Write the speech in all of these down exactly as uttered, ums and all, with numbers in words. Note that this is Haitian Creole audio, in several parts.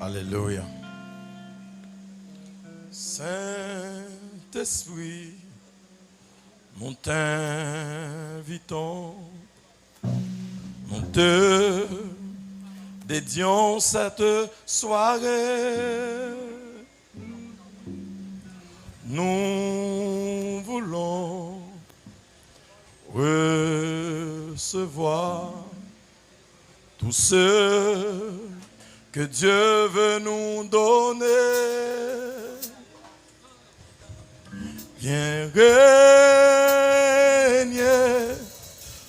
Alelouya. Sentespri, nou t envite w, nou te dedye w sèt sware. Nous voulons recevoir tout ce que Dieu veut nous donner. Viens régner,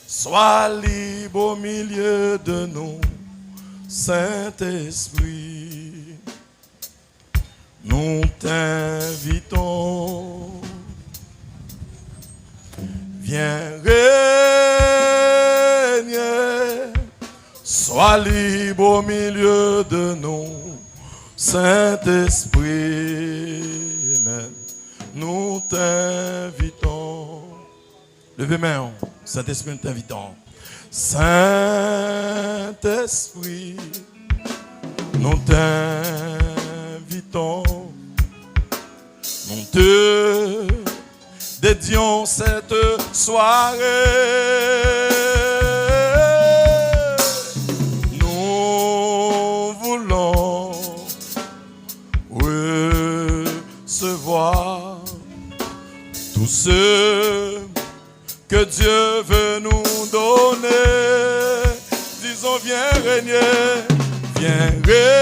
sois libre au milieu de nous, Saint-Esprit. Nous t'invitons. Viens régner, sois libre au milieu de nous, Saint-Esprit. Amen. Nous t'invitons. Leve men w. Sentespri, nou t envite w. Sentespri, nou t envite w. Nou te dedye w sèt sware. Nous voulons recevoir tout ce que Dieu veut nous donner. Disons, viens régner, viens régner,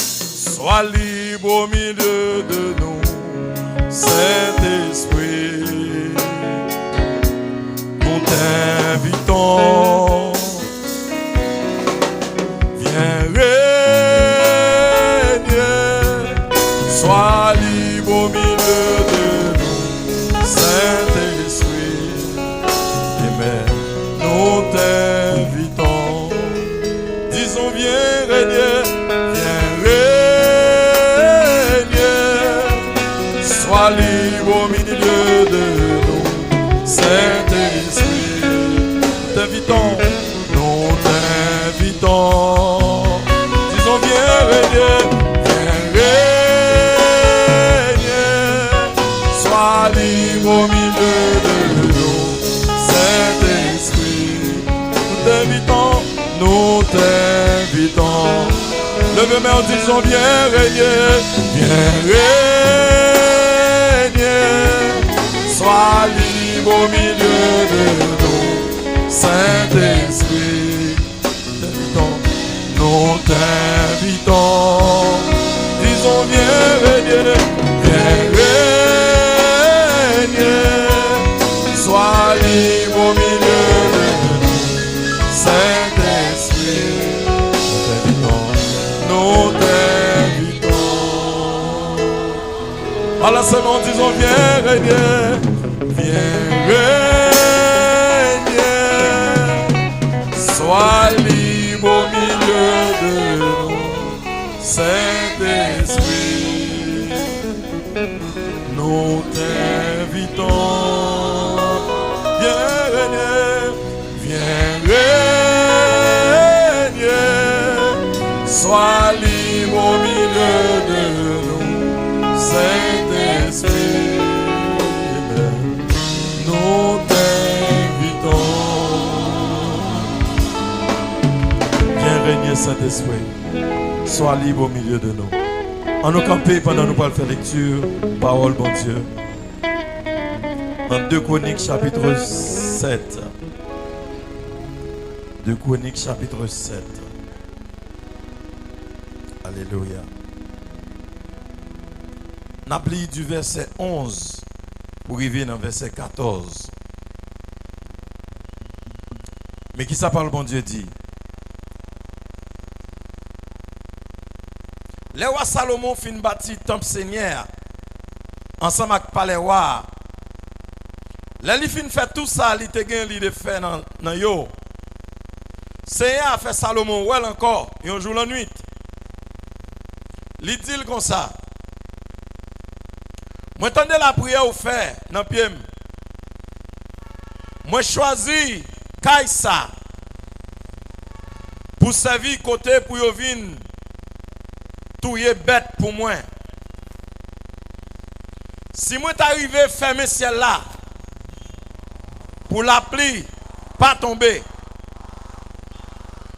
sois libre au milieu de nous, Saint-Esprit. Nous t'invitons. Viens régner, sois libre au milieu de nous, Saint-Esprit. Amen. Nous t'invitons. Disons, viens régner, viens régner, sois libre au milieu de nous, Saint-Esprit. Nous t'invitons. Nous t'invitons. Disons, viens régner, viens régner. Sois libre au milieu de nous, Saint-Esprit. Nous t'invitons, nous t'invitons. Leve men w, disons, viens régner, viens régner. Sois libre au milieu de nous, Saint-Esprit. Nous t'invitons, nous t'invitons. Disons, viens régner, viens régner. Sois libre au milieu de nous, Saint-Esprit. Nous t'invitons, nous t'invitons. Alò sèlman, disons, viens régner, viens régner, sois libre au milieu de nous, Saint-Esprit, nous t'invitons, viens régner. Viens régner, sois libre au milieu de nous, Saint-Esprit. Nous t'invitons. Viens régner, Saint-Esprit. Sois libre au milieu de nous. Ann nou kanpe pandan nou pral fè lekti pawòl Bondye. Nan de Kwonik chapit sèt. De Kwonik chapit sèt. Alelouya. N ap li di vèsè onz pou rive nan vèsè katòz. Men kisa pawòl Bondye di? Lè wa Salomon fin bati tanp Senyè a, ansanm ak palè wa a, lè li fin fè tou sa li te gen lide fè nan, nan yo, Senyè a fè Salomon wè l ankò yon jou lannwit. Li di l konsa, mwen tande lapriyè ou fè nan pye m. Mwen chwazi kay sa. pou sèvi kote pou yo vin touye bèt pou mwen. Si mwen ta rive fèmen syèl la pou lapli pa tonbe,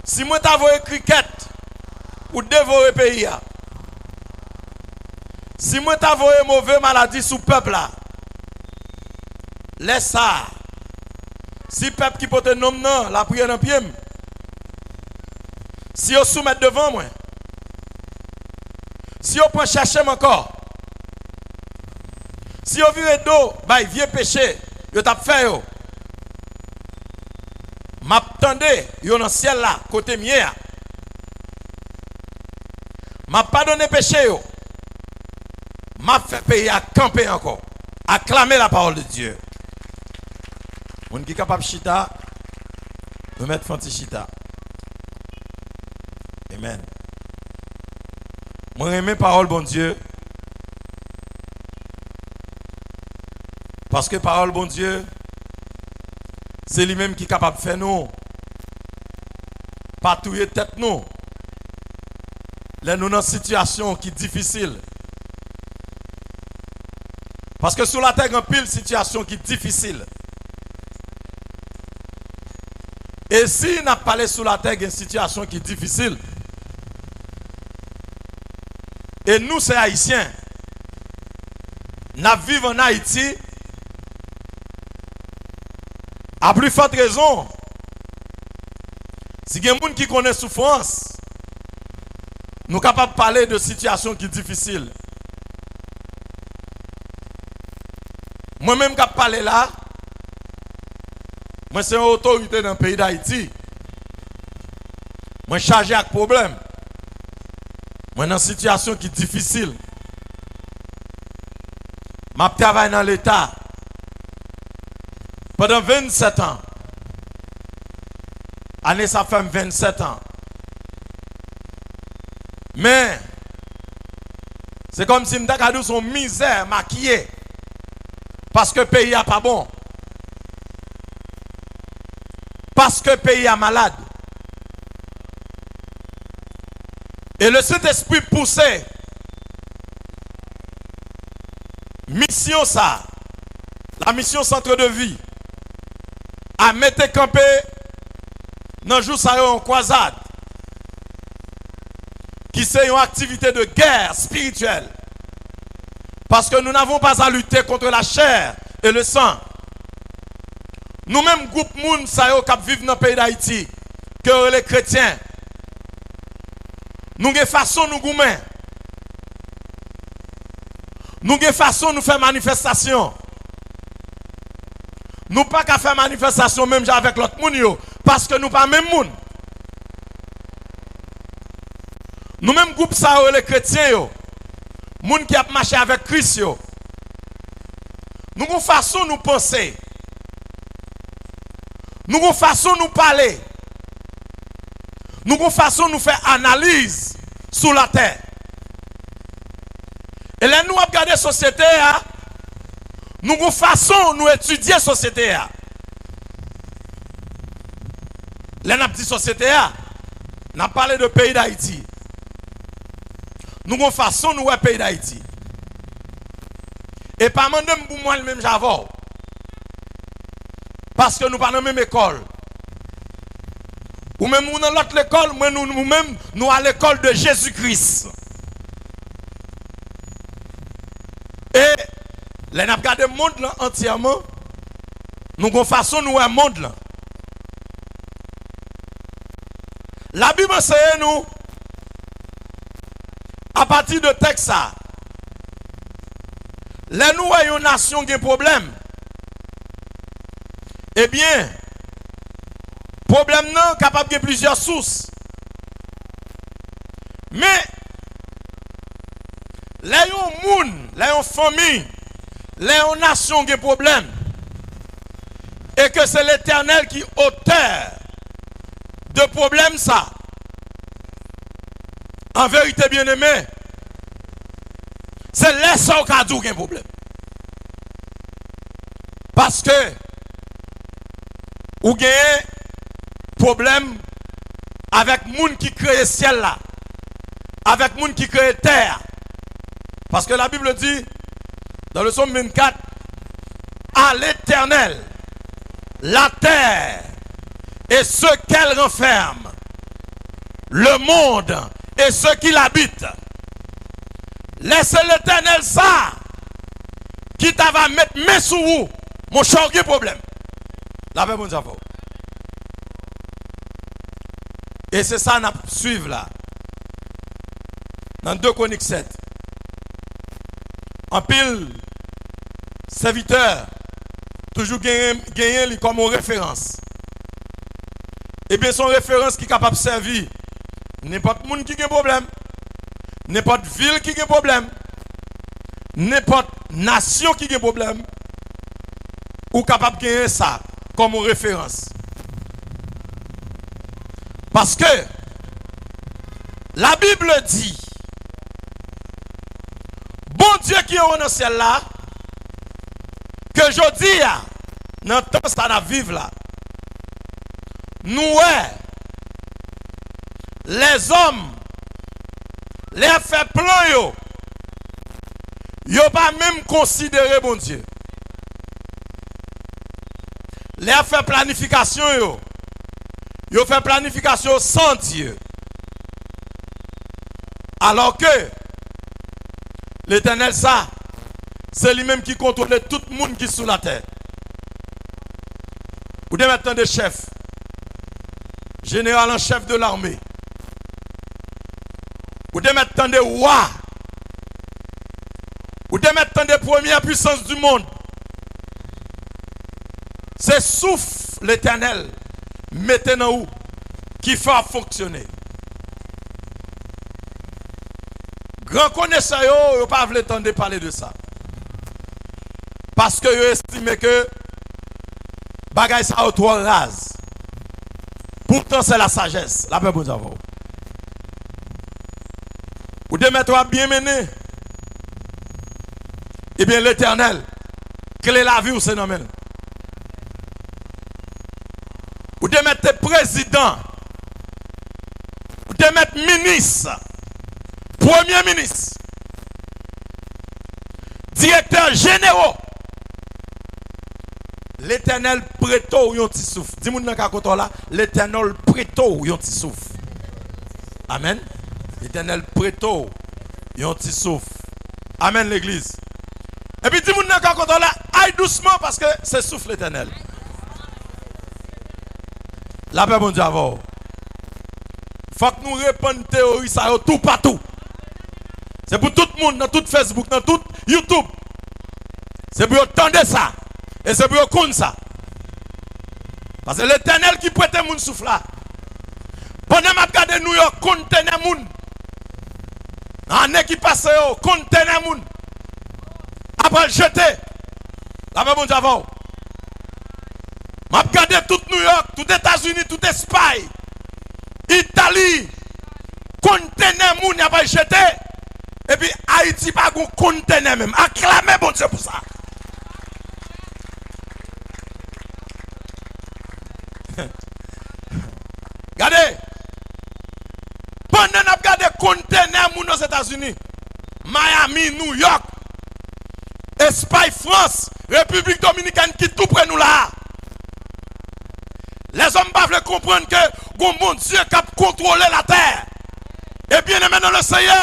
si mwen ta voye krikèt pou devore peyi a, si mwen ta voye move maladi sou pèp la, lè sa a, si pèp ki pote non m nan lapriyè nan pye m, si yo soumèt devan mwen, si yo pran chèche m ankò, si yo vire do bay vye peche yo t ap fè yo, m ap tande yo nan syèl la kote m ye a. M ap padone peche yo. M ap fè peyi a kanpe ankò. Acclamez la parole de Dieu. Moun ki kapab chita, nou mèt fè yon ti chita. Amen. Mwen renmen pawòl Bondye. Paske pawòl Bondye, se li menm ki kapab fè nou pa touye tèt nou lè nou nan sitiyasyon ki difisil. Paske sou latè gen anpil sitiyasyon ki difisil. E si n ap pale sou latè, gen sitiyasyon ki difisil. E nou se Ayisyen. N ap viv ann Ayiti. A pli fòt rezon, si gen moun ki konnen soufrans, nou kapab pale de sitiyasyon ki difisil. Mwen menm k ap pale la, mwen se yon otorite nan peyi Dayiti. Mwen chaje ak pwoblèm. Mwen nan sitiyasyon ki difisil. M ap travay nan Leta pandan vennsèt an. Ane sa fè m vennsèt an. Men, se kòmsi m ta ka di w se yon mizè makiye. Paske peyi a pa bon. Paske peyi a malad. E le Sentespri pouse misyon sa, la mission Centre de Vie, a mete kanpe nan jou sa yo yon kwazad ki se yon aktivite de gè espirityèl. Parce que nous n'avons pas à lutter contre la chair et le sang. Nou menm gwoup moun sa yo k ap viv nan peyi Dayiti, ke yo rele kretyen, nou gen fason nou goumen. Nou gen fason nou fè manifestasyon. Nou pa ka fè manifestasyon menm jan avèk lòt moun yo, paske nou pa menm moun. Nou menm gwoup sa yo rele kretyen yo, moun ki ap mache avèk Kris yo, nou gon fason nou panse, nou gon fason nou pale, nou gon fason nou fè analiz sou latè. E lè nou ap gade sosyete a, nou gon fason nou etidye sosyete a. Lè n ap di sosyete a, n ap pale de peyi Dayiti. Nou gon fason nou wè peyi Dayiti. E pa mande m pou m wè l menm jan avè w. Paske nou pa nan menm ekòl. Ou menm ou nan lòt lekòl, mwen nou, nou menm nou a l'école de Jésus-Christ. E lè n ap gade mond lan antyèman, nou gon fason nou wè mond lan. Labib anseye nou, apati de tèks sa, lè nou wè yon nasyon gen pwoblèm, ebyen, pwoblèm nan kapab gen plizyè sous. Men, lè yon moun, lè yon fanmi, lè yon nasyon gen pwoblèm, e ke se Letènèl ki otè de pwoblèm sa, an verite, byeneme, se lè sa w ka di w gen pwoblèm. Paske ou genyen pwoblèm avèk moun ki kreye syèl la, avèk moun ki kreye tè a. Paske la Bible di, dans le psaume vingt-quatre, à l'Éternel, la terre et ce qu'elle renferme, le monde et ceux qui l'habitent. Lè se Letènèl sa ki ta va met men sou ou, monchè, w gen pwoblèm. Lapè Bondye avè w. E se sa n ap swiv la. Nan de Kwonik sèt, anpil sèvitè toujou genyen, genyen li kòm yon referans. Ebyen, se yon referans ki kapab sèvi nenpòt moun ki gen pwoblèm, nenpòt vil ki gen pwoblèm, nenpòt nasyon ki gen pwoblèm, ou kapab genyen sa kòm yon referans. Paske Labib di, Bondye ki anwo nan syèl la, ke jodi a, nan tan sa n ap viv la, nou wè lèzòm, lè y ap fè plan yo, yo pa menm konsidere Bondye. Lè y ap fè planifikasyon yo, yo fè planifikasyon yo san Dye. Alò ke Letènèl sa, se li menm ki kontwole tout moun ki sou latè. Ou te mèt tande chèf, jeneral an chèf de lame. Ou te mèt tande wa. Ou te mèt tande premyè pwisans di mond. Se souf Letènèl mete nan ou ki fè w ap fonksyone. Gran konesè yo, yo pa vle tande pale de sa. Paske yo estime ke bagay sa yo twò raz. Poutan, se la sajès. Lapè Bondye avè w. Ou te mèt w ap byen mennen. Ebyen, Letènèl, kle lavi w se nan men l. Ou te mèt te prezidan. Ou te mèt minis. Premye minis. Direktè jenero. Letènèl prete w yon ti souf. Di moun nan ka kote w la, Letènèl prete w yon ti souf. Amèn. Letènèl prete w yon ti souf. Amèn, legliz. Epi di moun nan ka kote w la, ay dousman, paske se souf Letènèl. Lapè Bondye avè w. Fòk nou repann teyori sa yo toupatou. Se pou tout moun, nan tout Facebook, nan tout YouTube. Se pou yo tande sa. E se pou yo konn sa. Paske Letènèl ki prete moun souf la. Pandan m ap gade Nouyòk, kontenè moun. Nan ane ki pase yo, kontenè moun ap al jete. Lapè Bondye avè w. M ap gade tout Nouyòk, tout Etazini, tout Espay, Itali, kontenè moun y ap al jete. Epi Ayiti pa gon kontenè menm. Aklame Bondye pou sa. Gade, pandan n ap gade kontenè moun Ozetazini, Miami, Nouyòk, Espay, Frans, Repiblik Dominikèn ki tou pre nou la a. Lèzòm pa vle konprann ke gon Bondye k ap kontwole latè. E byeneme nan le Seyè,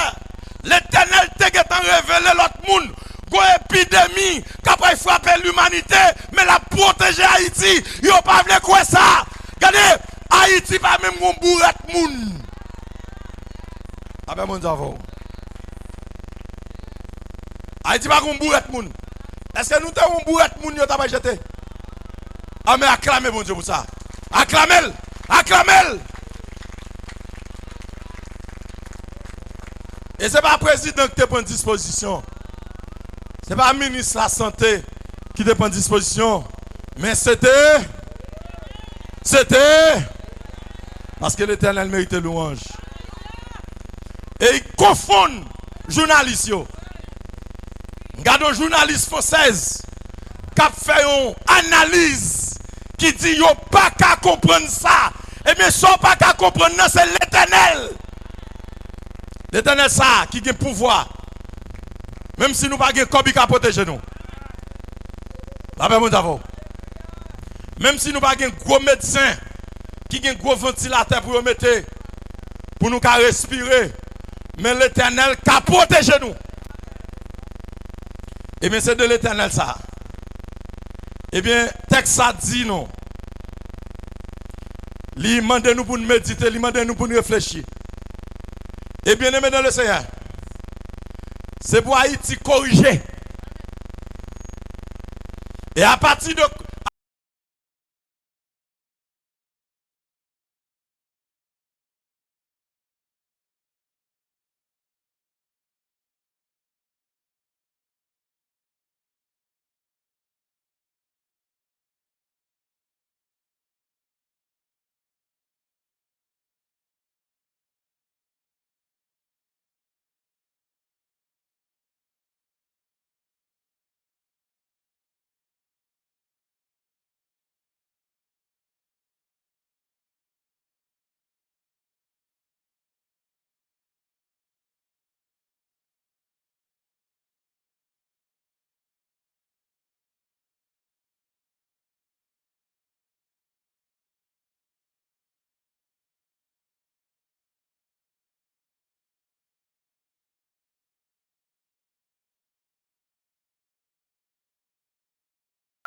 Letènèl te gentan revele lòt moun gon epidemi k ap pral frape limanite, men l ap pwoteje Ayiti. Yo pa vle kwè sa. Gade, Ayiti pa menm gon bourèt moun. Apè Bondye avè w. Ayiti pa gon bourèt moun. Èske nou te yon bourèt moun yo ta pral jete? Anben, aklame Bondye pou sa. Aklame l! Aklame l! E se pa prezidan ki te pran dispozisyon. Se pa minis lasante ki te pran dispozisyon. Men se te, se te, paske Letènèl merite lwanj. E y konfonn jounalis yo. M gade yon jounalis fransèz k ap fè yon analiz ki di yo pa ka konprann sa. Ebyen, sa w pa ka konprann nan, se Letènèl. Letènèl sa a ki gen pouvwa. Menm si nou pa gen kòb, li ka pwoteje nou. Lapè Bondye avè w. Menm si nou pa gen gwo medsen ki gen gwo vantilatè pou yo mete, pou nou ka respire, men Letènèl ka pwoteje nou. Ebyen, se de Letènèl sa. Ebyen, tèks sa di nou. Li mande nou pou n medite, li mande nou pou n reflechi. E byeneme nan le Senyè, se pou Ayiti korije. E apati de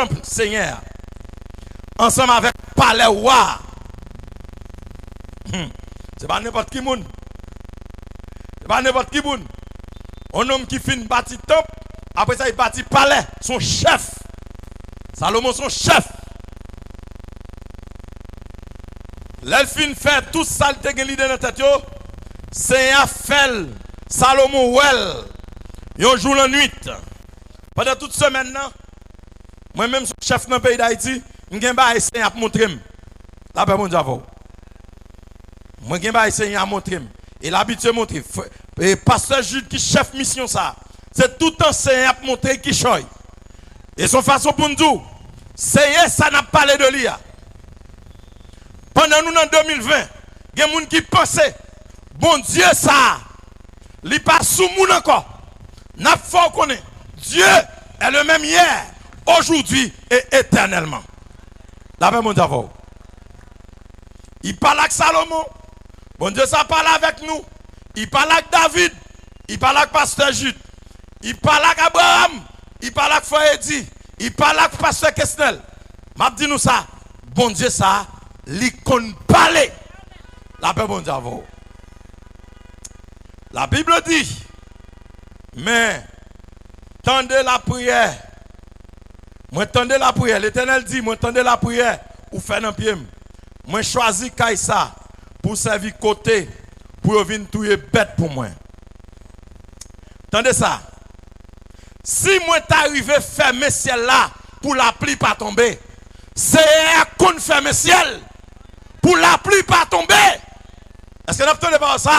Tanp Senyè a, ansanm avèk palè wa a. Hmm. Se pa nenpòt ki moun. Se pa nenpòt ki moun. Yon nonm ki fin bati tanp, apre sa, li bati palè. Se yon chèf. Salomon se yon chèf. Lè l fin fè tout sa l te gen lide nan tèt yo, Senyè a fè l, Salomon wè l, yon jou lannwit. Pandan tout semèn nan, mwen menm, se yon chèf nan peyi Dayiti, m gen bagay Senyè ap montre m. Lapè Bondye avè w. Mwen gen bagay Senyè a montre m. E l abitye montre. Frè, e pastè Jude ki chèf misyon sa a. Se toutan Senyè ap montre kichòy. E se yon fason pou n di w, Senyè sa n ap pale de li a. Pandan nou nan de mil ven, gen moun ki panse Bondye sa a, li pa sou moun ankò. N ap fè w konnen, Dieu est le même hier, aujourd'hui et éternellement. Lapè Bondye avè w. Li pale ak Salomon. Bondye sa pale avèk nou. Li pale ak David. Li pale ak pastè Jude. Li pale ak Abraham. Li pale ak frè Edi. Li pale ak pastè Kesnel. M ap di nou sa, Bondye sa, li konn pale. Lapè Bondye avè w. La Bible dit, mais tendez la prière. Mwen tande lapriyè. Letènèl di, mwen tande lapriyè ou fè nan pye m. Mwen chwazi kay sa pou sèvi kote pou yo vin touye bèt pou mwen. Tande sa. Si mwen ta rive fèmen syèl la pou lapli pa tonbe, Seyè a konn fèmen syèl pou lapli pa tonbe. Èske n ap tande pawòl sa?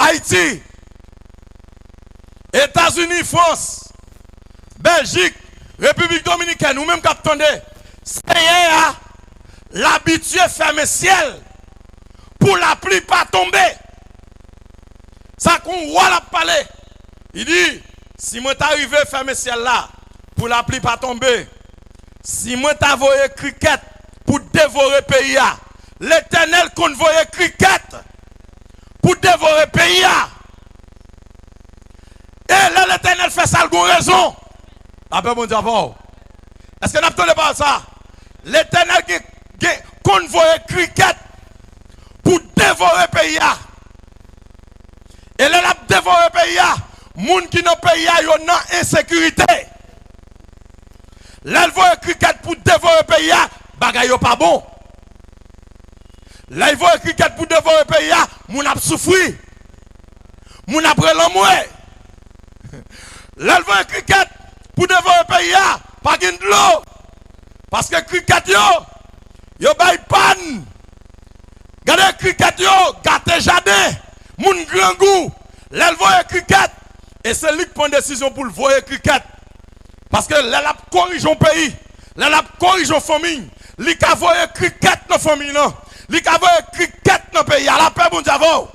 Ayiti, Etazini, Frans, Bèljik, Repiblik Dominikèn, ou menm k ap tande, Seyè a, l abitye fèmen syèl pou lapli pa tonbe. Sa k yon wa l ap pale. Li di, si mwen ta rive fèmen syèl la pou lapli pa tonbe, si mwen ta voye krikèt pou devore peyi a, Letènèl konn voye krikèt pou devore peyi a. E lè Letènèl fè sa, l gon rezon. Lapè Bondye avè w. Èske n ap tande pawòl sa? Letènèl gen, gen, konn voye krikèt pou devore peyi a. E lè l ap devore peyi a, moun ki nan peyi a, yo nan ensekirite. Lè l voye krikèt pou devore peyi a, bagay yo pa bon. Lè l voye krikèt pou devore peyi a, moun ap soufri. Moun ap rele anmwe. Lè l voye krikèt pou devore peyi a, pa gen dlo. Paske krikèt yo, yo bay pàn. Gade krikèt yo, gate jaden. Moun grangou. Lè l voye krikèt, e se li k pran desizyon pou l voye krikèt. Paske lè l ap korije yon peyi, lè l ap korije yon fanmi, li ka voye krikèt nan fanmi nan. Li ka voye krikèt nan peyi a. Lapè Bondye avè w.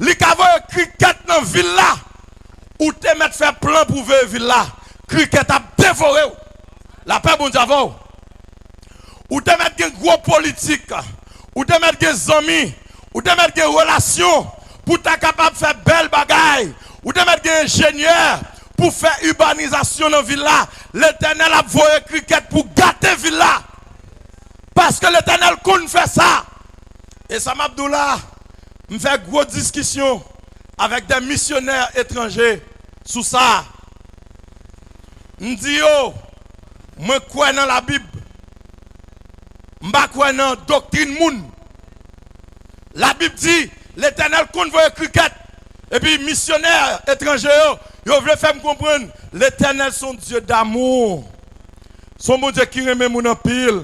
Li ka voye krikèt nan vil la. Ou te mèt fè plan pou veye vil la. Krikèt ap devore w. Lapè Bondye avè w. Ou te mèt gen gwo politik. Ou te mèt gen zanmi. Ou te mèt gen relasyon. Pou w ta kapab fè bèl bagay. Ou te mèt gen enjenyè. Pou fè ibanizasyon nan vil la. Letènèl ap voye krikèt pou gate vil la. Paske Letènèl konn fè sa. E sa m ap di w la, m fè gwo diskisyon avèk de misyonè etranje sou sa. M di yo, mwen kwè nan Labib. M pa kwè nan doktrin moun. Labib di, Letènèl konn voye krikèt. Epi misyonè etranje yo, yo vle fè m konprann, Letènèl se yon Dye damou. Se yon Bondye ki renmen moun anpil.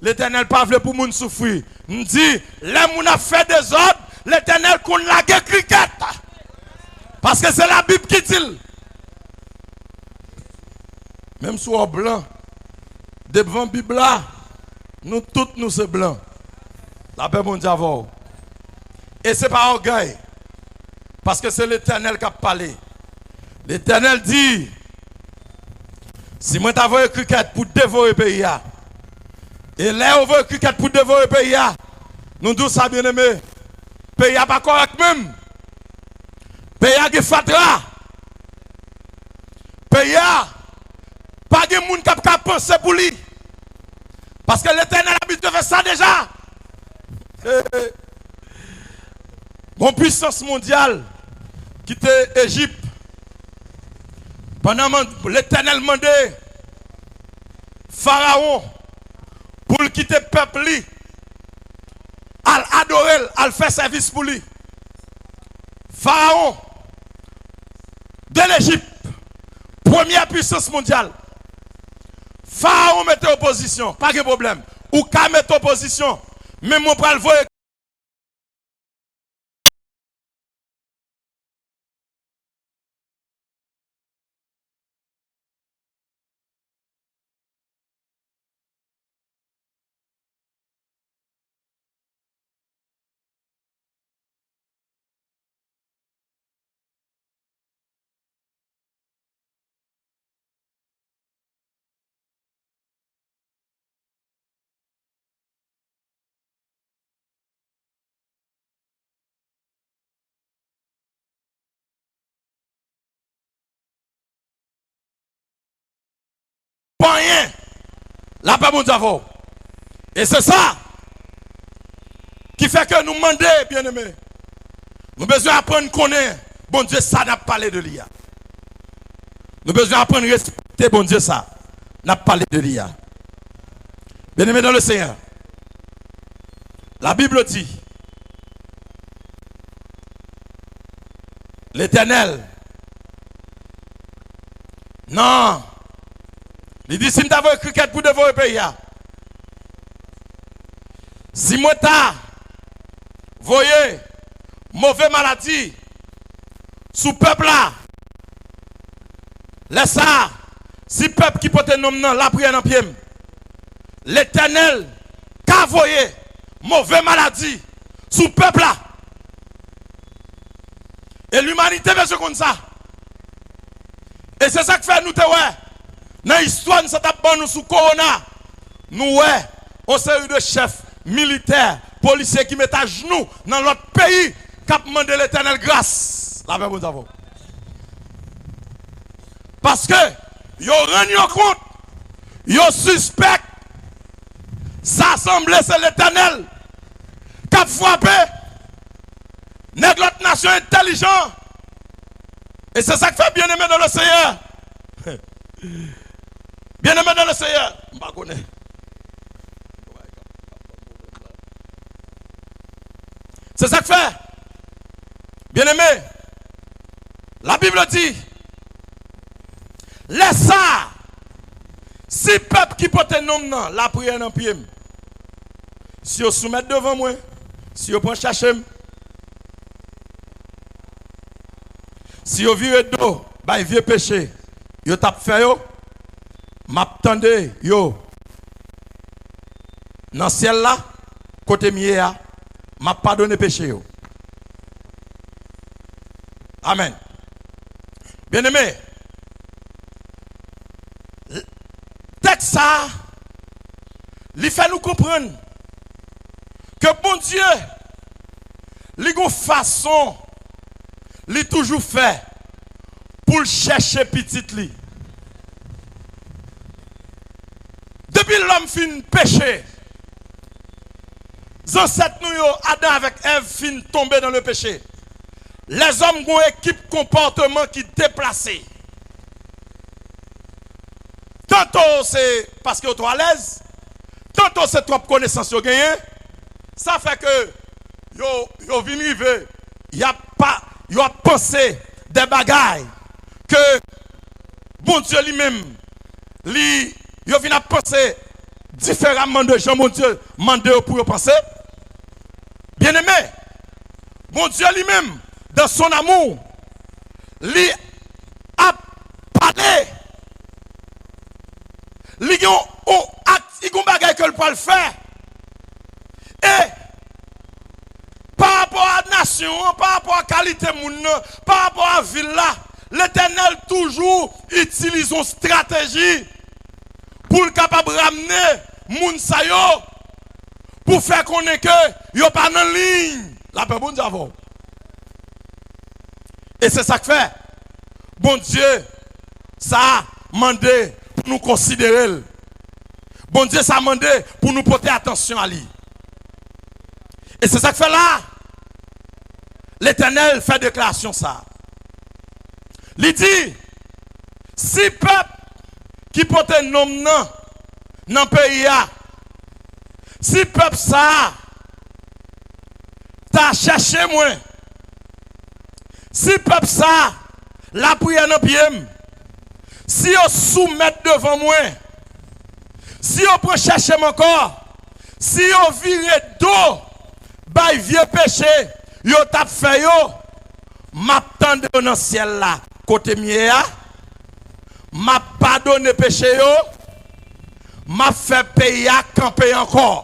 Letènèl pa vle pou moun soufri. M di, lè moun ap fè dezòd, Letènèl konn lage krikèt. Paske se Labib ki di l. Menm si w blan, devan Bib la, nou tout nou se blan. Lapè Bondye avè w. E se pa ògèy. Paske se Letènèl k ap pale. Letènèl di, si mwen ta voye krikèt pou devore peyi a, e lè yo voye krikèt pou devore peyi a, nou di w sa, byeneme, peyi a pa kòrèk menm. Peyi a gen fatra. Peyi a pa gen moun k ap ka panse pou li. Paske Letènèl abitye fè sa deja. Bon pwisans mondyal ki te Ejip. Pandan man- Letènèl mande Farawon pou l kite pèp li al adore l, al fè sèvis pou li. Farawon de Lejip, premyè pwisans mondyal. Farawon mete opozisyon, pa gen pwoblèm. Ou ka mete opozisyon, men mwen pral voye Panyen. Lapè Bondye avè w. E se sa ki fè ke nou mande, byeneme, nou bezwen aprann konnen Bondye sa n ap pale de li a. Nou bezwen aprann respekte Bondye sa n ap pale de li a. Byeneme dans le Seigneur, la Bible dit, Letènèl, non, li di, si m ta voye krikèt pou devore peyi a, si mwen ta voye move maladi sou pèp la, lè sa a, si pèp ki pote non m nan lapriyè nan pye m, Letènèl ka voye move maladi sou pèp la. E limanite bezwen konn sa. E se sa k fè nou te wè, nan istwa n sa t ap ban nou sou kowona, nou wè yon seri de chèf militè, polisye ki met ajnou nan lòt peyi k ap mande Letènèl gras. Lapè Bondye avè w. Paske yo rann yo kont, yo sispèk sa sanble se Letènèl k ap frape. Nèg lòt nasyon entèlijan. E se sa k fè, byeneme dans le Seigneur. Byeneme dans le Seigneur. M pa konnen. Se sa k fè, byeneme, la Bible di, lè sa a, si pèp ki pote non m nan lapriyè nan pye m, si yo soumèt devan mwen, si yo pran chèche m, si yo vire do bay vye peche yo t ap fè yo, m ap tande yo nan syèl la, kote m ye a, M ap padone peche yo. Amèn. Byeneme, tèks sa a, li fè nou konprann ke Bondye, li gon fason li toujou fè pou l chèche pitit li. Depi lòm fin peche, zansèt nou yo, Adan avèk Èv, fin tonbe nan le peche. Lèzòm gon ekip konpòteman ki deplase. Tanto se paske yo twò alèz, tanto se twòp konesans yo genyen. Sa fè ke yo, yo vin rive, y ap pa, yo ap panse de bagay ke Bondye li menm, li, yo vin ap panse diferaman de jan Bondye mande yo pou yo panse. Byeneme, Bondye li menm, dans son amour, li ap pale. Li gen yon, yon ak, li gen yon bagay ke l pral fè. E pa rapò a nasyon an, pa rapò a kalite moun nan, pa rapò a vil la, Letènèl toujou itilize yon estrateji pou l kapab ramne moun sa yo, pou fè konnen ke yo pa nan liy. Lapè Bondye avè w. E se sa k fè Bondye sa a mande pou nou konsidere l. Bondye sa a mande pou nou pote atansyon a li. E se sa k fè la, Letènèl fè deklarasyon sa a. Li di, si pèp ki pote non m nan, nan peyi a, si pèp sa a ta chèche mwen, si pèp sa a lapriyè nan pye m, si yo soumèt devan mwen, si yo pran chèche m ankò, si yo vire do bay vye peche yo t ap fè yo, m ap tande yo nan syèl la kote m ye a, m ap padone peche yo, m ap fè peyi a kanpe ankò.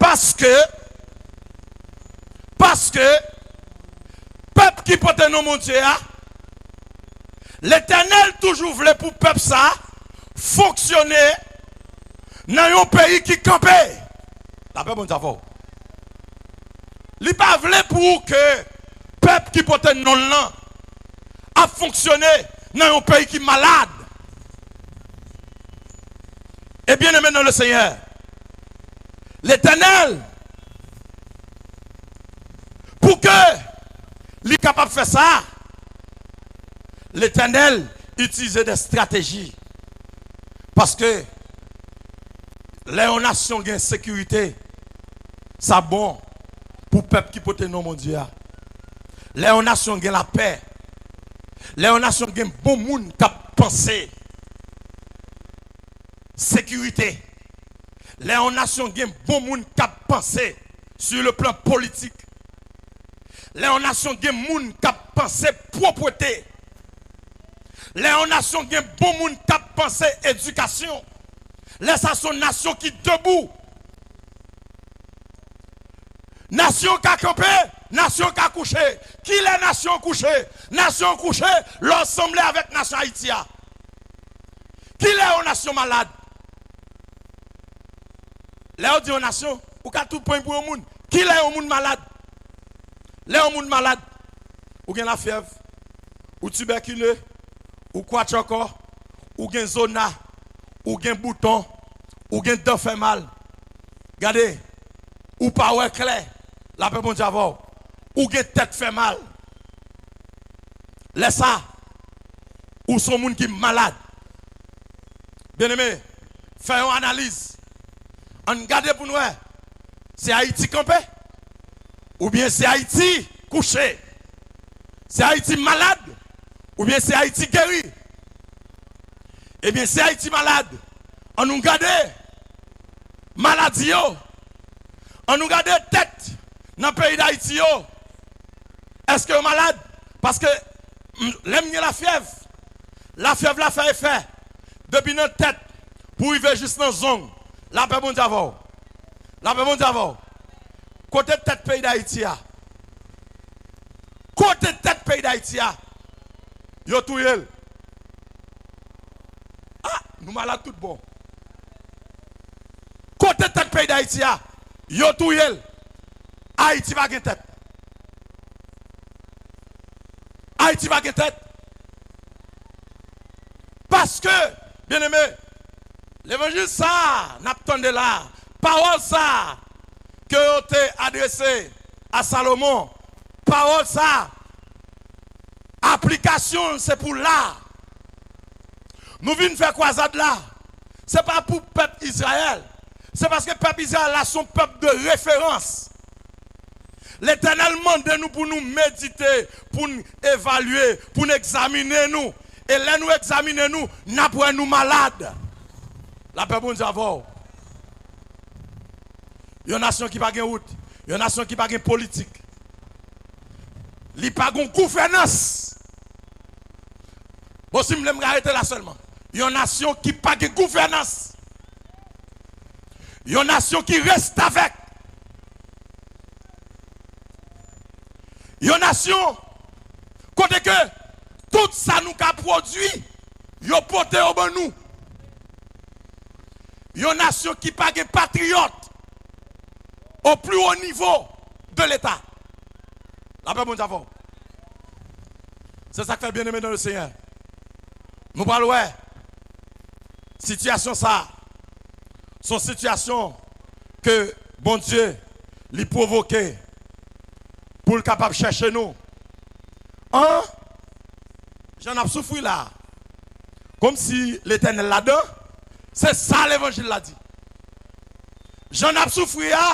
Paske, paske pèp ki pote non Bondye a, Letènèl toujou vle pou pèp sa a fonksyone nan yon peyi ki kanpe. Lapè Bondye avè w. Li pa vle pou ke pèp ki pote non l lan ap fonksyone nan yon peyi ki malad. E byeneme nan le Senyè, Letènèl, pou ke li kapab fè sa, Letènèl itilize de estrateji. Paske lè yon nasyon gen sekirite, sa bon pou pèp ki pote non Bondye a. Lè yon nasyon gen lapè, lè yon nasyon gen bon moun k ap panse sekirite, lè yon nasyon gen bon moun k ap panse sur le plan politik, lè yon nasyon gen moun k ap panse pwopwete, lè yon nasyon gen bon moun k ap panse edikasyon, lè sa se yon nasyon ki debou. Nasyon ka kanpe, nasyon ka kouche. Kilè nasyon kouche? Nasyon kouche lè w sanble avèk nasyon Ayiti a. Kilè yon nasyon malad? Lè yo di yon nasyon, ou ka tou pran pou yon moun. Kilè yon moun malad? Lè yon moun malad, ou gen lafyèv, ou tibèkile, ou kwatchòkò, ou gen zona, ou gen bouton, ou gen dan fè mal. Gade, ou pa wè klè, lapè Bondye avè w. Ou gen tèt fè mal. Lè sa, ou se yon moun ki malad. Byeneme, fè yon analiz. Ann gade pou n wè, se Ayiti kanpe, oubyen se Ayiti kouche? Se Ayiti malad, oubyen se Ayiti geri? Ebyen, se Ayiti malad. Ann nou gade maladi yo. Ann nou gade tèt nan peyi Dayiti yo. Èske yo malad? Paske, m, lè m gen lafyèv, lafyèv la fè efè depi nan tèt pou rive jis nan zong. Lapè Bondye avè w. Lapè Bondye avè w. Kote tèt peyi Dayiti a? Kote tèt peyi Dayiti a? Yo touye l. Ah, nou malad tout bon. Kote tèt peyi Dayiti a? Yo touye l. Ayiti pa gen tèt. Ayiti pa gen tèt. Paske, byeneme, levanjil sa a n ap tande la, pawòl sa a ke yo te adrese a Salomon, pawòl sa a, aplikasyon l se pou la. Nou vin fè kwazad la. Se pa pou pèp Izrayèl. Se paske pèp Izrayèl la se yon pèp de referans. Letènèl mande nou pou nou medite, pou n evalye, pou n egzamine nou. E lè nou egzamine nou, n ap wè nou malad. Lapè Bondye avè w. Yon nasyon ki pa gen wout, yon nasyon ki pa gen politik, li pa gen gouvènans. Bon, si m vle, m ka rete la sèlman. Yon nasyon ki pa gen gouvènans. Yon nasyon ki restavèk. Yon nasyon kote ke tout sa nou ka pwodui, yo pote yo ban nou. Yon nasyon ki pa gen patriyòt au plus haut niveau de l'État. Lapè Bondye avè w. Se sa k fè, byeneme dans le Seigneur, nou pral wè sitiyasyon sa a. Se yon sitiyasyon ke Bondye li pwovoke pou l kapab chèche nou. An, jan n ap soufri la a, kòmsi Letènèl ladan, se sa levanjil la di. Jan n ap soufri a,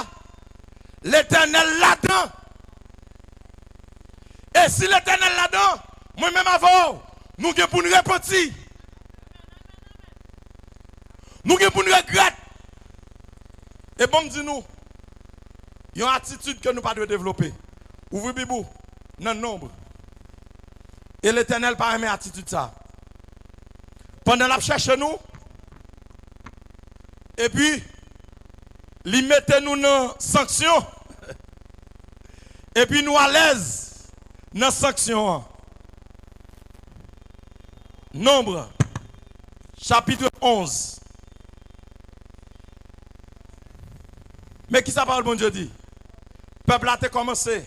Letènèl ladan. E si Letènèl ladan, mwen menm avè w, nou gen pou n repanti. Nou gen pou n regrèt. E ban m di nou, yon atitid ke nou pa dwe devlope. Ouvri Bib ou nan Nonb. E Letènèl pa renmen atitid sa. Pandan l ap chèche nou, epi li mete nou nan sanksyon, epi nou alèz nan sanksyon an. Nonb, chapit onz. Men ki sa pawòl Bondye di? Pèp la te kòmanse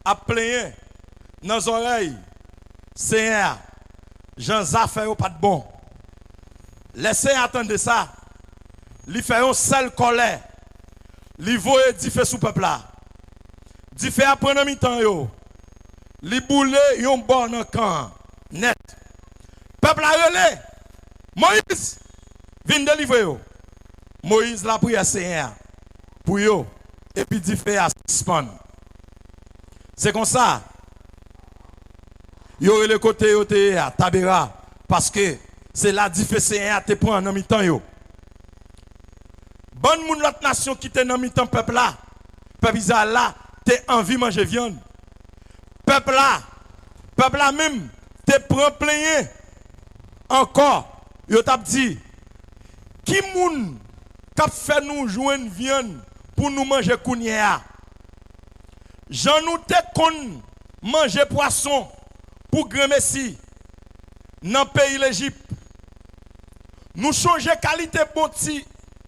ap plenyen nan zòrèy Senyè a, jan zafè yo pa t bon. Lè Senyè a tande sa, li fè yon sèl kòlè, li voye dife sou pèp la. Dife a pran nan mitan yo, li boule yon bò nan kan an nèt. Pèp la rele, Moyiz, vin delivre yo. Moyiz lapriyè Senyè a pou yo, epi dife a sispann. Se konsa, yo rele kote yo te ye a Tabera, paske se la dife Senyè a te pran nan mitan yo. Bann moun lòt nasyon ki te nan mitan pèp la, pèp Izrayèl la, te anvi manje vyann. Pèp la, pèp la menm te pran plenyen ankò. Yo t ap di, ki moun k ap fè nou jwenn vyann pou nou manje kounye a? Jan nou te konn manje pwason pou granmesi nan peyi Lejip. Nou chonje kalite bon ti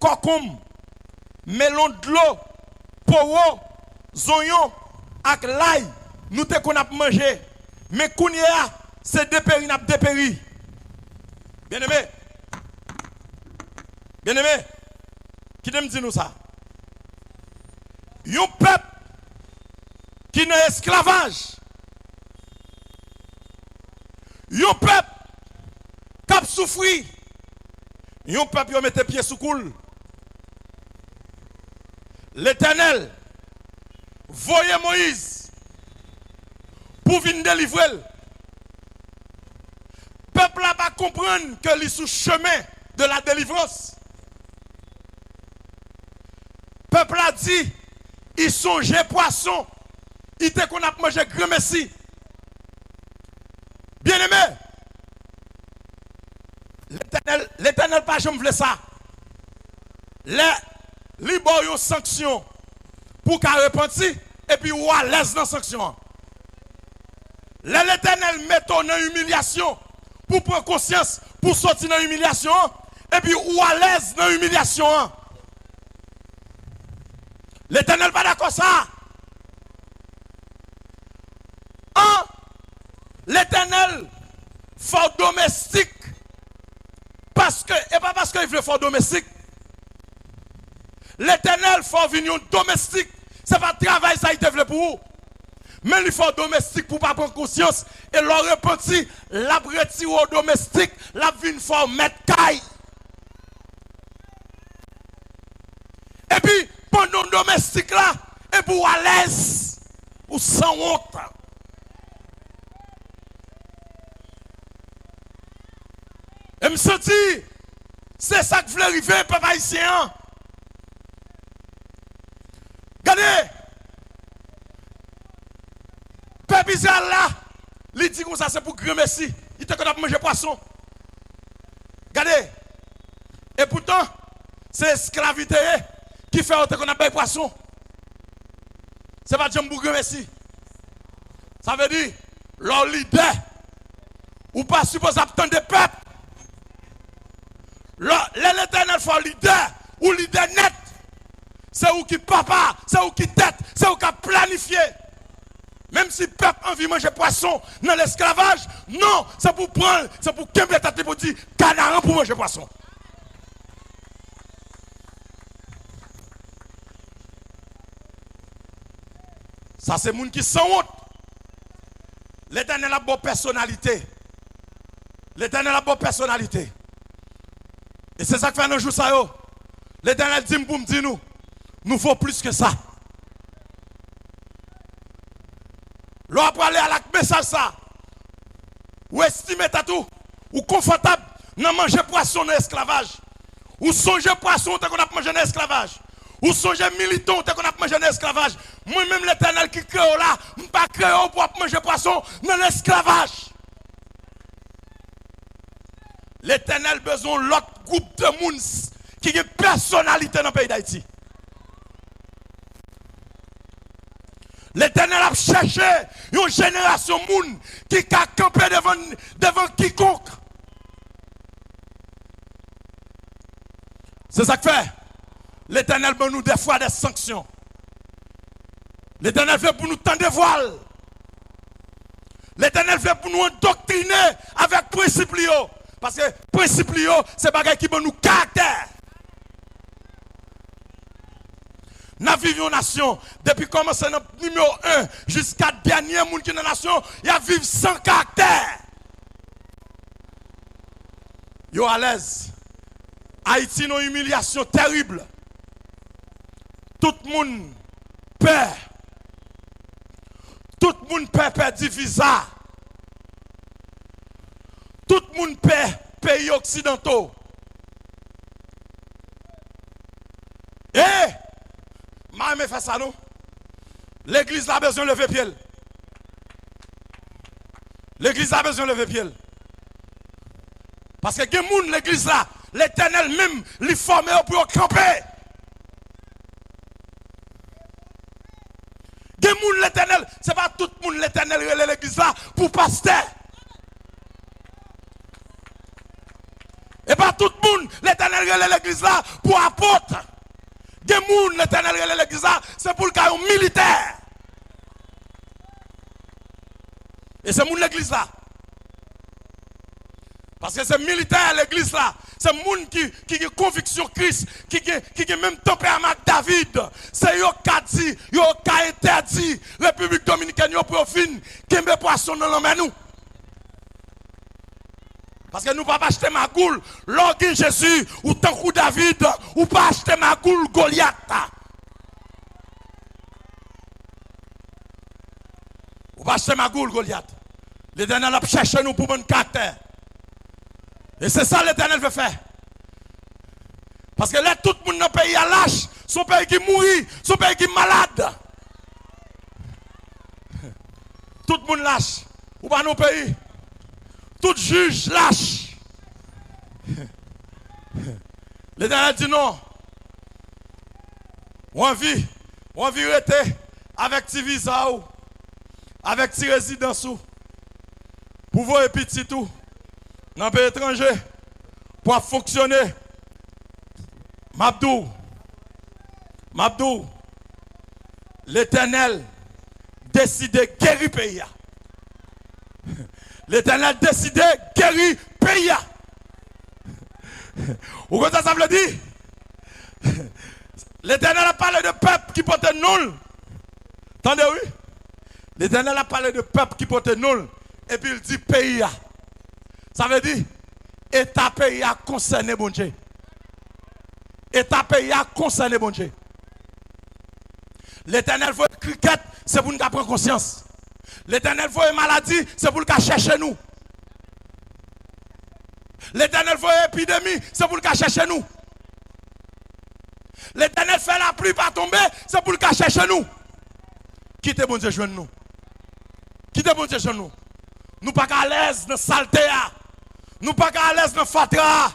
kòkonm, melon dlo, powo, zonyon ak lay nou te konn ap manje. Men kounye a, se deperi n ap deperi. Byeneme, byeneme, kite m di nou sa. Yon pèp ki nan esklavaj, yon pèp k ap soufri, yon pèp yo mete pye sou kou l. Letènèl voye Moyiz pou vin delivre l. Pèp la pa konprann ke li sou chemen de la délivrance. Pèp la di, i sonje pwason i te konn ap manje granmesi. Byeneme, Letènèl, Letènèl pa janm vle sa. Lè li ba w yon sanksyon, pou w ka repanti, epi ou alèz nan sanksyon an. Lè Letènèl mete w nan imilyasyon, pou w pran konsyans, pou w soti nan imilyasyon an, epi ou alèz nan imilyasyon an. Letènèl pa dakò sa. An, Letènèl fè w domestik, paske, e pa paske li vle fè w domestik. Letènèl fè w vin yon domestik. Se pa travay sa li te vle pou ou. Men li fè w domestik pou w pa pran konsyans. E lè w repanti, l ap retire w domestik, l ap vin fè w mèt kay. Epi, pandan w domestik la, epi w alèz, ou sanwont. E m santi, se sa k vle rive pèp ayisyen an. Gade, pèp Izrayèl la, li di konsa se pou granmesi, li te konn ap manje pwason. Gade, epoutan, se esklav li te ye, ki fè yo te konn ap bay pwason. Se pa t janm pou granmesi. Sa vle di, lè w lidè, ou pa sipoze ap tande pèp. Lè, lè Letènèl fè w lidè, ou lidè nèt. Se ou ki papa, se ou ki tèt, se ou k ap planifye. Menm si pèp anvi manje pwason nan lesklavaj, non, se pou pran l, se pou kenbe tèt li pou di, Kanaran pou manje pwason. Sa se moun ki sanwont. Letènèl ap ba w pèsonalite. Letènèl ap ba w pèsonalite. E se sa k fè nan jou sa yo, Letènèl di m pou m di nou, nou vo plis ke sa. Lè w ap prale al ak mesaj sa, ou estime tèt ou, ou konfòtab nan manje pwason nan esklavaj. Ou sonje pwason ou te konn ap manje nan esklavaj. Ou sonje militon ou te konn ap manje nan esklavaj. Mwen menm Letènèl ki kreye w la, m pa kreye w pou w ap manje pwason nan lesklavaj. Letènèl bezwen yon lòt gwoup de moun s-, ki gen pèsonalite nan peyi Dayiti. Letènèl ap chèche yon jenerasyon moun ki ka kanpe devan, devan kikonk. Se sa k fè Letènèl ban nou dèfwa de sanksyon. Letènèl vle pou nou tande vwa l. Letènèl vle pou nou endoktrine avèk prensip li yo. Paske prensip li yo, se bagay ki ban nou karaktè. N ap viv yon nasyon, depi kòmanse nan nimewo en jiska dènye moun ki nan nasyon, y ap viv san karaktè. Yo alèz. Ayiti nan imilyasyon tèrib. Tout moun pè. Tout moun pè pèdi viza. Tout moun pè peyi oksidanto. E, m pa renmen fè sa non. Legliz la bezwen leve pye l. Legliz la bezwen leve pye l. Paske gen moun legliz la, Letènèl menm, li fòme yo pou yo kanpe. Gen moun Letènèl, se pa tout moun Letènèl rele legliz la pou pastè. E pa tout moun Letènèl rele legliz la pou apot. Gen moun Letènèl rele legliz la, se pou l ka yon militè. E se moun legliz la. Paske se militè legliz la. Se moun ki, ki gen konviksyon Kris, ki gen, ki gen menm tanperaman ak David. Se yo k ka di, yo k ka entèdi Repiblik Dominikèn yo pou yo vin kenbe pwason nan lanmè nou. Paske nou p ap achte magoul. Lè w gen Jezi, ou tankou David, ou pa achte magoul Golyat. Ou pa achte magoul Golyat. Letènèl ap chèche nou pou bann karaktè. E se sa Letènèl vle fè. Paske lè tout moun nan peyi a lach, se yon peyi ki mouri, se yon peyi ki malad. Tout moun lach. Ou pa nan peyi. Tout jij lach. Letènèl di non. Ou anvi Ou anvi rete avèk ti viza w, avèk ti rezidans ou, pou voye pitit ou nan peyi etranje, pou ap fonksyone. M ap di w, m ap di w, Letènèl deside geri peyi a. Letènèl deside geri peyi a. Ou konn sa sa vle di? Letènèl ap pale de pèp ki pote non l. Tande wi. Letènèl ap pale de pèp ki pote non l. Epi l di peyi a. Sa vle di, eta peyi a konsène Bondye. Eta peyi a konsène Bondye. Letènèl voye krikèt, se pou n ka pran konsyans. Letènèl voye maladi, se pou l ka chèche nou. Letènèl voye epidemi, se pou l ka chèche nou. Letènèl fè lapli pa tonbe, se pou l ka chèche nou. Kite Bondye jwenn nou. Kite Bondye jwenn nou. Nou pa ka alèz nan salte a. Nou pa ka alèz nan fatra a.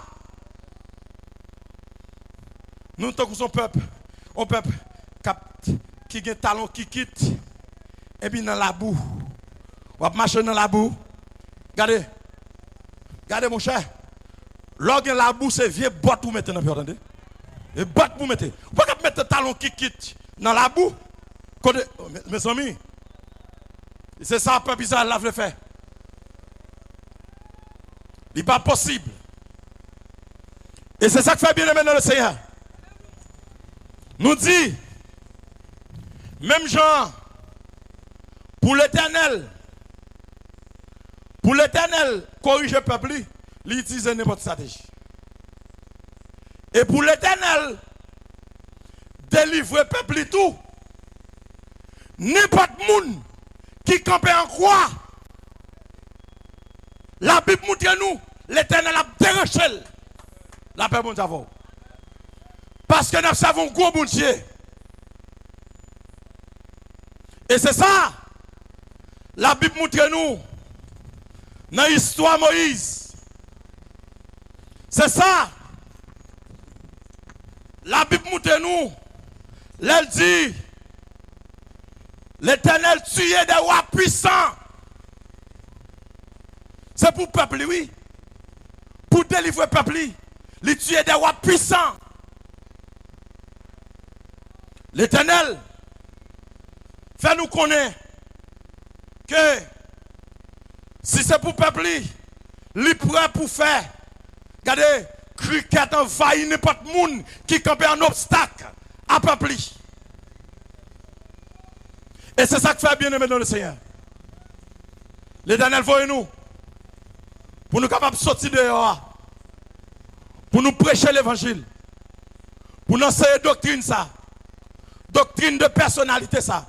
Nou tankou se yon pèp, yon pèp k ap, ki gen talon kikit, epi nan labou. W ap mache nan labou. Gade. Gade, monchè. Lè w gen labou, se vye bòt ou mete nan pye w, tande. E bòt pou mete. Ou pa ka mete talon kikit nan labou. Kote, oh, me-, mezanmi. Se sa pèp Izrayèl la vle fè. Li pa posib. E se sa k fè, byeneme nan Lesenyè, nou di, menm jan an, pou Letènèl, pou Letènèl korije pèp li, li itilize nenpòt estrateji. E pou Letènèl delivre pèp li tou, nenpòt moun ki kanpe an kwa, Labib montre nou, Letènèl ap deranche l. Lapè Bondye avè w. Paske n ap sèvi yon gwo Bondye. E se sa, Labib montre nou, nan istwa Moyiz. Se sa, Labib montre nou, lè l di, Letènèl tiye de wa pwisan. Se pou pèp li, wi. Pou delivre pèp li, li tiye de wa pwisan. Letènèl fè nou konnen ke si se pou pèp li, li prè pou fè, gade, krikèt anvayi nenpòt moun ki kanpe an obstak a pèp li. E se sa k fè, byeneme nan Lesenyè, Letènèl voye nou pou nou kapab soti deyò a, pou nou preche levanjil, pou n anseye doktrin sa, doktrin de pèsonalite sa,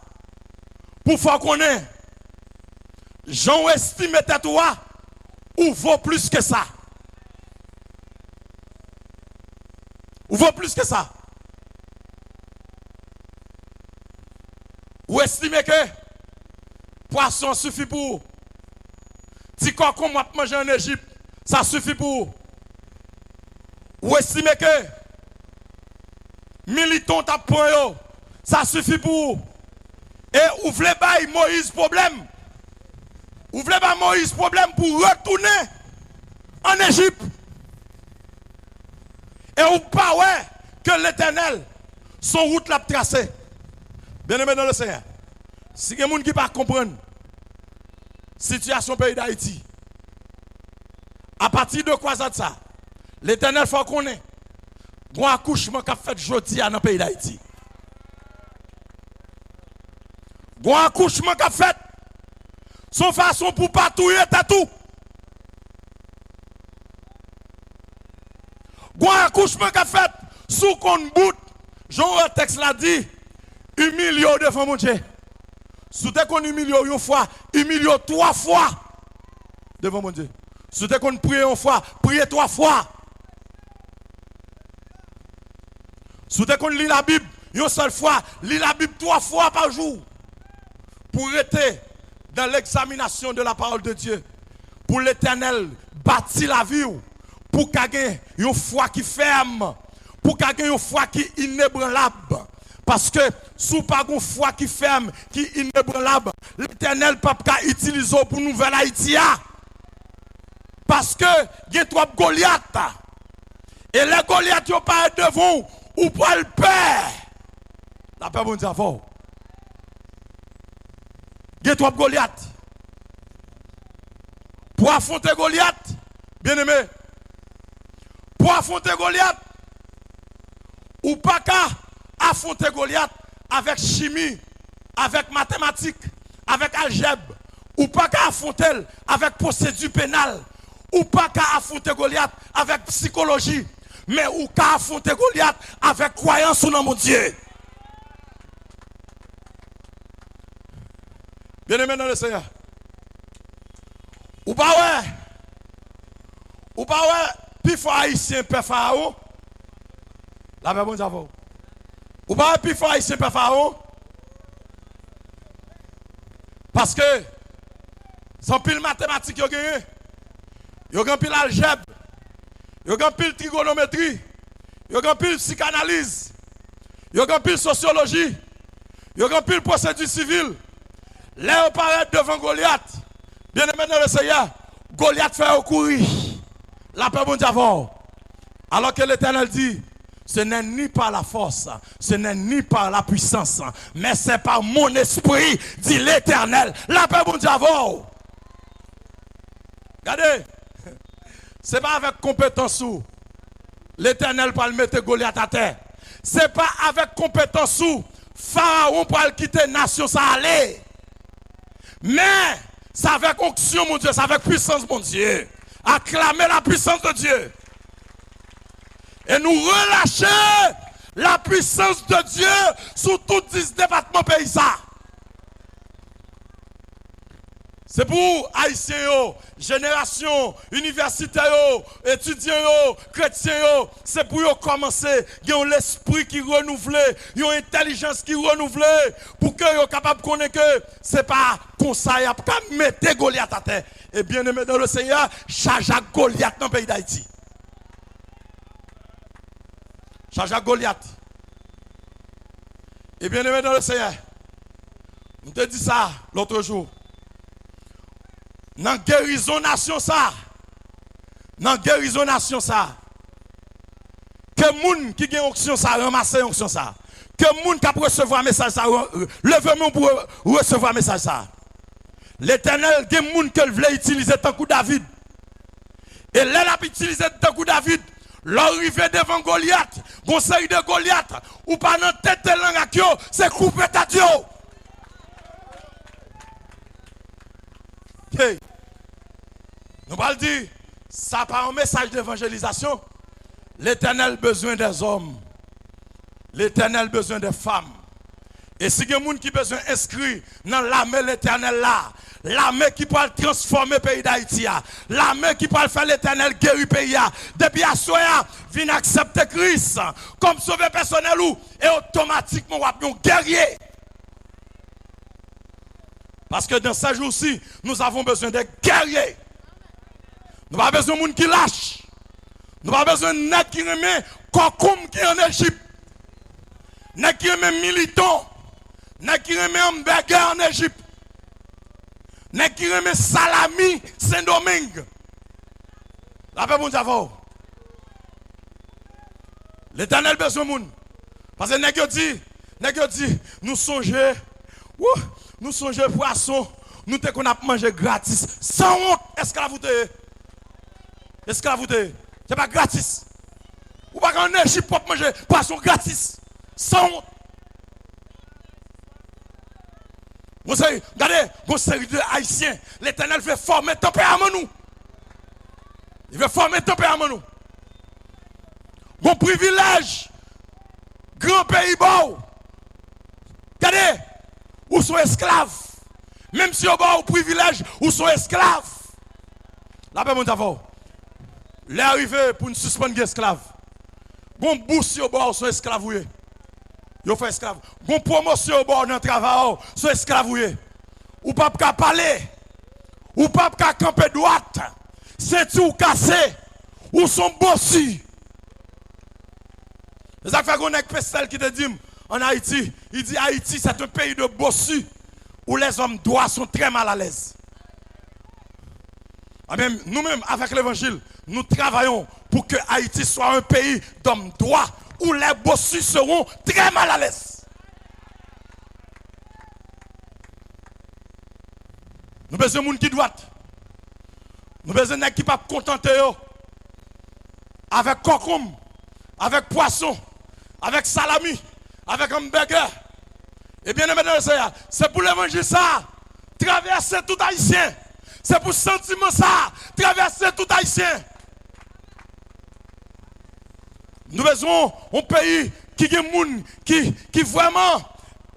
pou fè w konnen jan w estime tèt ou a, ou vo plis ke sa. Ou vo plis ke sa. Ou estime ke pwason an sifi pou ou. Ti kòkonm w ap manje ann Ejip, sa sifi pou ou. Ou estime ke militon w t ap pran yo, sa sifi pou ou. E ou vle bay Moyiz pwoblèm. Ou vle bay Moyiz pwoblèm pou retounen ann Ejip. E ou pa wè ke Letènèl, se yon wout l ap trase. Byeneme nan Lesenyè, si gen moun ki pa konprann sitiyasyon peyi Dayiti, apati de kwazad sa, Letènèl fè w konnen, gon akouchman k ap fèt jodi a nan peyi Dayiti. Gon akouchman k ap fèt. Se yon fason pou w pa touye tèt ou. Gon akouchman k ap fèt. Si w konn bout, jan w wè tèks la di, imilye w devan Bondye. Si w te konn imilye w yon fwa, imilye w twa fwa devan Bondye. Si w te konn priye yon fwa, priye twa fwa. Si w te konn li Labib yon sèl fwa, li Labib twa fwa pa jou. Pou rete dans l'examination de la parole de Dieu. Pou Letènèl bati lavi w. Pou w ka gen yon fwa ki fèm. Pou w ka gen yon fwa ki inebranlab. Paske si w pa gen yon fwa ki fèm, ki inebranlab, Letènèl p ap ka itilize w pou nouvèl Ayiti a. Paske gen twòp Golyat. E lè Golyat yo parèt devan w, ou pral pè. Lapè Bondye avè w. Gen twòp Golyat. Pou afwonte Golyat, byeneme, pou afwonte Golyat, ou pa ka afwonte Golyat avèk chimi, avèk matematik, avèk aljèb. Ou pa ka afwonte l avèk pwosedi penal. Ou pa ka afwonte Golyat avèk sikoloji. Men ou ka afwonte Golyat avèk kwayans ou nan Bondye. Byeneme nan Lesenyè, ou pa wè, ou pa wè pifò Ayisyen pè Farawon? Lapè Bondye avè w. Ou pa wè pifò Ayisyen pè Farawon? Paske se anpil matematik yo genyen. Yo gen anpil aljèb. Yo gen anpil trigonometri. Yo gen anpil sikanaliz. Yo gen anpil sosyoloji. Yo gen anpil pwosedi sivil. Lè yo parèt devan Golyat, byeneme nan Lesenyè, Golyat fè yo kouri. Lapè Bondye avè w. Alors que l'Éternel dit, ce n'est ni par la force, ce n'est ni par la puissance, mais c'est par mon esprit, dit l'Éternel. Lapè Bondye avè w. Gade, se pa avèk konpetans ou Letènèl pral mete Golyat atè. Se pa avèk konpetans ou Farawon pral kite nasyon sa ale. Men, se avèk onksyon Bondye, se avèk pwisans Bondye. Aklame la puissance de Dieu. E nou relache la puissance de Dieu sou tout dis depatman peyi sa. Se pou Ayisyen yo, jenerasyon inivèsitè yo, etidyan yo, kretyen yo, se pou yo kòmanse gen yon lespri ki renouvle, yon entèlijans ki renouvle, pou ke yo kapab konnen ke se pa konsa y ap ka mete Golyat atè. E byeneme dans le Seigneur, chaje ak Golyat nan peyi Dayiti. Chaje ak Golyat. E byeneme dans le Seigneur, m te di sa lòt jou. Nan gerizon nasyon sa, nan gerizon nasyon sa, ke moun ki gen onksyon sa ranmase onksyon sa. Ke moun k ap resevwa mesaj sa, re-, leve men w pou re-, resevwa mesaj sa. Letènèl gen moun ke l vle itilize tankou David. E lè l ap itilize tankou David, lè w rive devan Golyat, gon seri de Golyat, ou pa nan tete lang ak yo, se koupe tèt yo. Hey! Nou pral di, sa pa yon mesaj devanjelizasyon. Letènèl bezwen dèzòm. Letènèl bezwen de fanm. E si gen moun ki bezwen enskri nan lame Letènèl la, lame ki pral transfòme peyi Dayiti a, lame ki pral fè Letènèl geri peyi a, depi aswè a, vin aksepte Kris kòm sovè pèsonèl ou, e otomatikman w ap yon gèrye. Parce que dans ces jours-ci, nous avons besoin de guerriers. Nou pa bezwen moun ki lach. Nou pa bezwen nèg ki renmen kòkoum ki ann Ejip. Nèg ki renmen militon. Nèg ki renmen anbègè ann Ejip. Nèg ki renmen salami Sendomeng. Lapè Bondye avè w. Letènèl bezwen moun. Paske nèg yo di, nèg yo di, nou sonje, wou, nou sonje pwason, nou te konn ap manje gratis. Sanwont, esklav ou te ye. Esklav ou te ye. Se pa gratis. Ou pa ka ann Ejip pou w ap manje pwason gratis. Sanwont. Gon seri, gade, gon seri de Ayisyen, Letènèl vle fòme tanperaman nou. Li vle fòme tanperaman nou. Gon privilèj gran peyi ba w. Gade, ou se yon esklav. Menm si yo ba w privilèj, ou se yon esklav. Lapè Bondye avè w. Lè a rive pou n sispann gen esklav. Gon bous yo ba w, se yon esklav ou ye. Yo fè esklav. Gon pwomosyon yo ba w nan travay ou, se yon esklav ou ye. Ou p ap ka pale. Ou p ap ka kanpe dwat. Senti w kase. Ou se yon bosi. Se sa k fè gon nèg Pestèl ki te di m, en Haïti, il dit Haïti, c'est un pays de bossus où les hommes droits sont très mal à l'aise. Amen. Nous-mêmes, avec l'évangile, nous travaillons pour que Haïti soit un pays d'hommes droits où les bossus seront très mal à l'aise. Nou bezwen moun ki dwat. Nou bezwen nèg ki p ap kontante yo avèk kòkonm, avèk pwason, avèk salami, avèk hamburger. E byeneme nan Senyè, se pou levanjil sa a travèse tout Ayisyen. Se pou santiman sa a travèse tout Ayisyen. Nou bezwen yon peyi ki gen moun ki, ki vrèman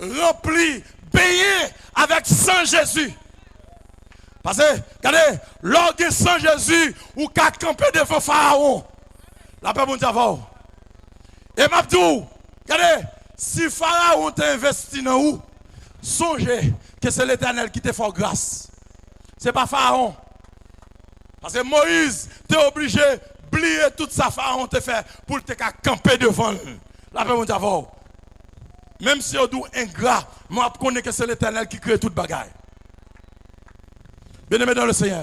ranpli, benyen avèk san Jezi. Paske, gade, lè w gen san Jezi, ou ka kanpe devan Farawon. Lapè Bondye avè w. E m ap di w, gade, si Farawon te envesti nan ou, sonje ke se Letènèl ki te fè w gras. Se pa Farawon. Paske Moyiz te oblije bliye tout sa Farawon te fè pou l te ka kanpe devan l. Lapè Bondye avè w. Menm si yo di w engra, men w ap konnen ke se Letènèl ki kreye tout bagay. Byeneme dan le Senyè,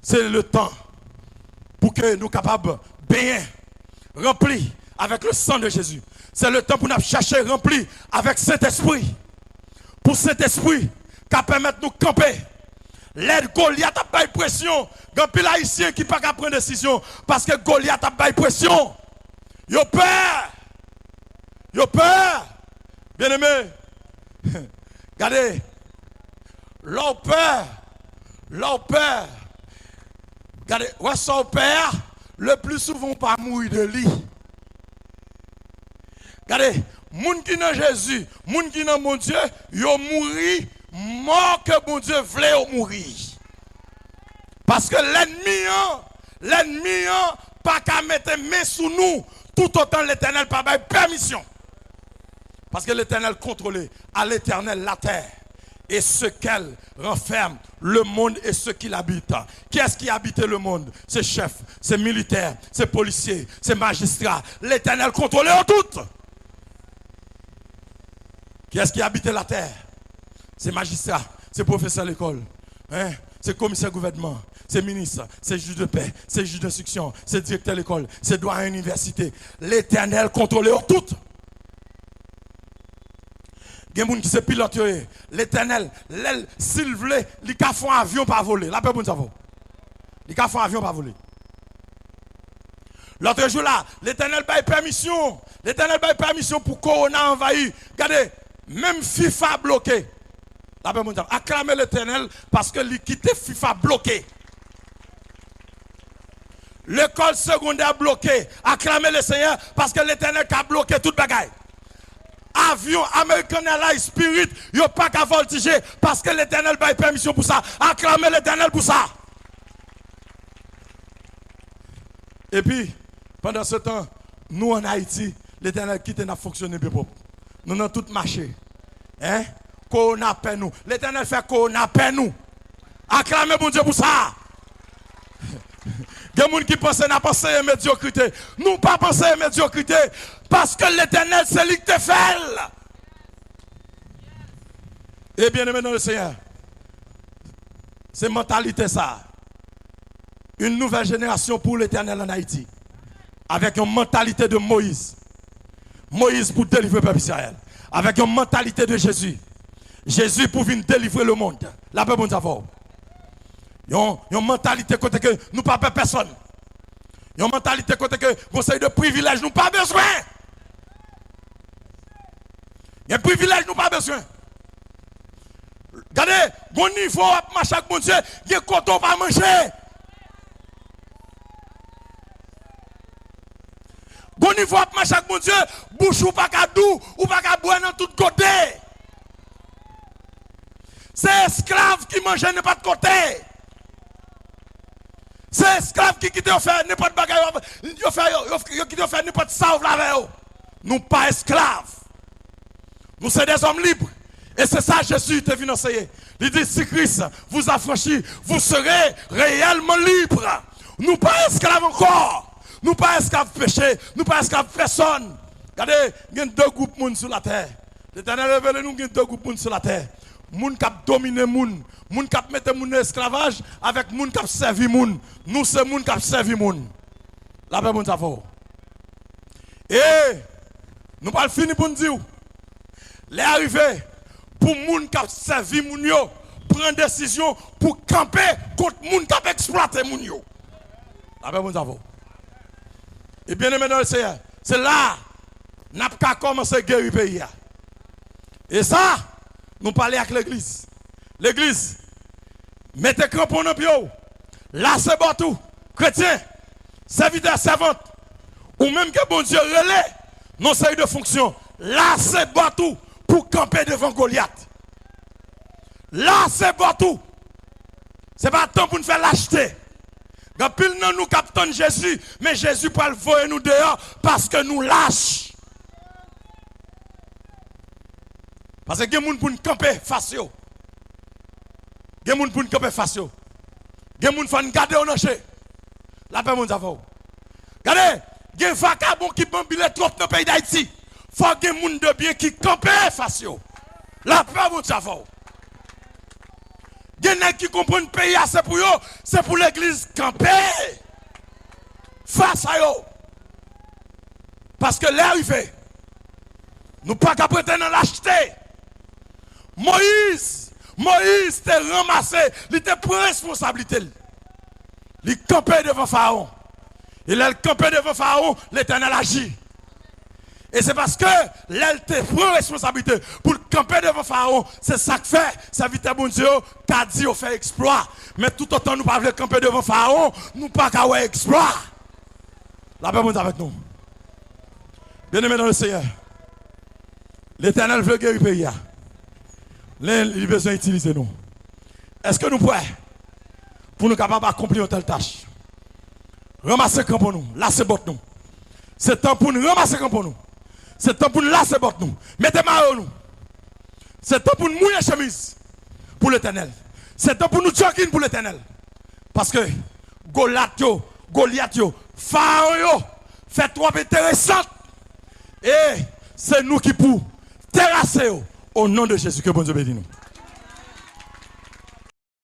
se le tan pou ke nou kapab benyen, ranpli avèk le san de Jezi. Se le tan pou n ap chache ranpli avèk Sentespri. Pou Sentespri ka pèmèt nou kanpe. Lè Golyat ap bay presyon, gen anpil Ayisyen ki pa ka pran desizyon paske Golyat ap bay presyon. Yo pè! Yo pè! Byeneme, gade, lè w pè, lè w pè, gade, wè sa w pè a, le pli souvan w pa mouri de li. Gade, moun ki nan Jezi, moun ki nan Bondye, yo mouri mò ke Bondye vle yo mouri. Paske lènmi an, lènmi an pa ka mete men sou nou toutotan Letènèl pa bay pèmisyon. Parce que l'Éternel contrôle à l'Éternel la terre et ce qu'elle renferme, le monde et ce qu'il habite. Qui est-ce qui habite le monde? Se chèf, se militè, se polisye, se majistra. Letènèl kontwole yo tout. Qui est-ce qui habite la terre? Se majistra, se pwofesè lekòl, hein? Se komisè gouvènman, se minis, se jij de pè, se jij denstriksyon, se direktè lekòl, se dwayen inivèsite. Letènèl kontwole yo tout. Gen moun ki se pilòt yo ye. Letènèl, lè l, si l vle, li ka fè yon avyon pa vole. Lapè Bondye avè w. Li ka fè yon avyon pa vole. Lòt jou la, Letènèl bay pèmisyon. Letènèl bay pèmisyon pou kowona anvayi. Gade, menm FIFA bloke. Lapè Bondye avè w. Aklame Letènèl paske li kite FIFA bloke. Lekòl segondè bloke. Aklame Lesenyè, paske Letènèl ka bloke tout bagay. Avyon American Airlines Spirit, yo pa ka vòltije, paske Letènèl bay pèmisyon pou sa. Aklame Letènèl pou sa. Epi, pandan se tan, nou ann Ayiti, Letènèl kite n ap fonksyone byen pwòp. Nou nan tout mache. Hein? Kowona pè nou. Letènèl fè kowona pè nou. Aklame Bondye pou sa. Gen moun ki panse n ap anseye medyokrite. Nou p ap anseye medyokrite. Paske Letènèl, se li ki te fè l. E byeneme nan Lesenyè, se mantalite sa. Une nouvelle génération pour l'Éternel en Haïti. Avèk yon mantalite de Moyiz. Moyiz pou delivre pèp Izrayèl. Avèk yon mantalite de Jezi. Jezi pou vin delivre lemonn. Lapè Bondye avè w. Yon, yon mantalite kote ke nou pa pè pèsonn. Yon mantalite kote ke gon seri de privilèj nou pa bezwen. Gen privilèj nou pa bezwen. Gade, gon nivo w ap mache ak Bondye, gen kote w pa manje. Gon nivo w ap mache ak Bondye, bouch ou pa ka dou, ou pa ka bwè nan tout kote. Se esklav ki manje nenpòt kote. Se esklav ki kite yo fè nenpòt bagay, yo, yo fè, yo, yo, yo kite yo fè nenpòt sa yo vle avè yo. Nou pa esklav. Nou se dèzòm lib. E se sa Jezi te vin anseye. Li di, si Christ vous affranchit, vous serez réellement libre. Nou pa esklav ankò. Nou pa esklav peche. Nou pa esklav pèsonn. Gade, gen de gwoup moun sou latè. Letènèl revele nou gen de gwoup moun sou latè. Moun k ap domine moun, moun k ap mete moun nan esklavaj, avèk moun k ap sèvi moun. Nou se moun k ap sèvi moun. Lapè Bondye avè w. E nou pral fini pou n di w, lè a rive pou moun k ap sèvi moun yo pran desizyon pou kanpe kont moun k ap eksplwate moun yo. Lapè Bondye avè w. E byeneme nan Lesenyè, se la n ap ka kòmanse geri peyi a. E sa, nou pale ak legliz. Legliz, mete kranpon nan pye w. Lase bòt ou. Kretyen, sèvitè, sèvant, ou menm ke Bondye rele nan yon seri de fonksyon, lase bòt ou pou kanpe devan Golyat. Lase bòt ou. Se pa tan pou n fè lachte. Gen anpil nan nou k ap tann Jezi, men Jezi pral voye nou deyò paske nou lach. Paske gen moun pou n kanpe fas yo. Gen moun pou n kanpe fas yo. Gen moun fò n gade yo nan je. Lapè Bondye avè w. Gade, gen vakabon ki banbile twòp nan peyi Dayiti. Fò gen moun de byen ki kanpe fas yo. Lapè Bondye avè w. Gen nèg ki konprann peyi a se pou yo, se pou legliz kanpe fas a yo. Paske lè a rive, nou pa ka rete nan lachte. Moyiz, Moyiz te ranmase, li te pran responsablite l. Li kanpe devan Farawon. E lè l kanpe devan Farawon, Letènèl aji. E se paske lè l te pran responsablite pou l kanpe devan Farawon, se sa k fè sèvitè Bondye yo ka di yo fè eksplwa. Men toutotan nou pa vle kanpe devan Farawon, nou pa ka wè eksplwa. Lapè Bondye avèk nou. Byeneme nan Lesenyè, Letènèl vle geri peyi a. Li, li bezwen itilize nou. Èske nou prè pou nou kapab akonpli yon tèl tach? Ranmase kranpon nou, lase bòt nou. Se tan pou n ranmase kranpon nou. Se tan pou n lase bòt nou, mete mayo nou. Se tan pou n mouye chemiz pou Letènèl. Se tan pou nou jogging pou Letènèl. Paske Golyat yo, Golyat yo, Farawon yo fè twòp enteresan. E se nou ki pou terase yo. O non de Jezi, ke Bondye beni nou.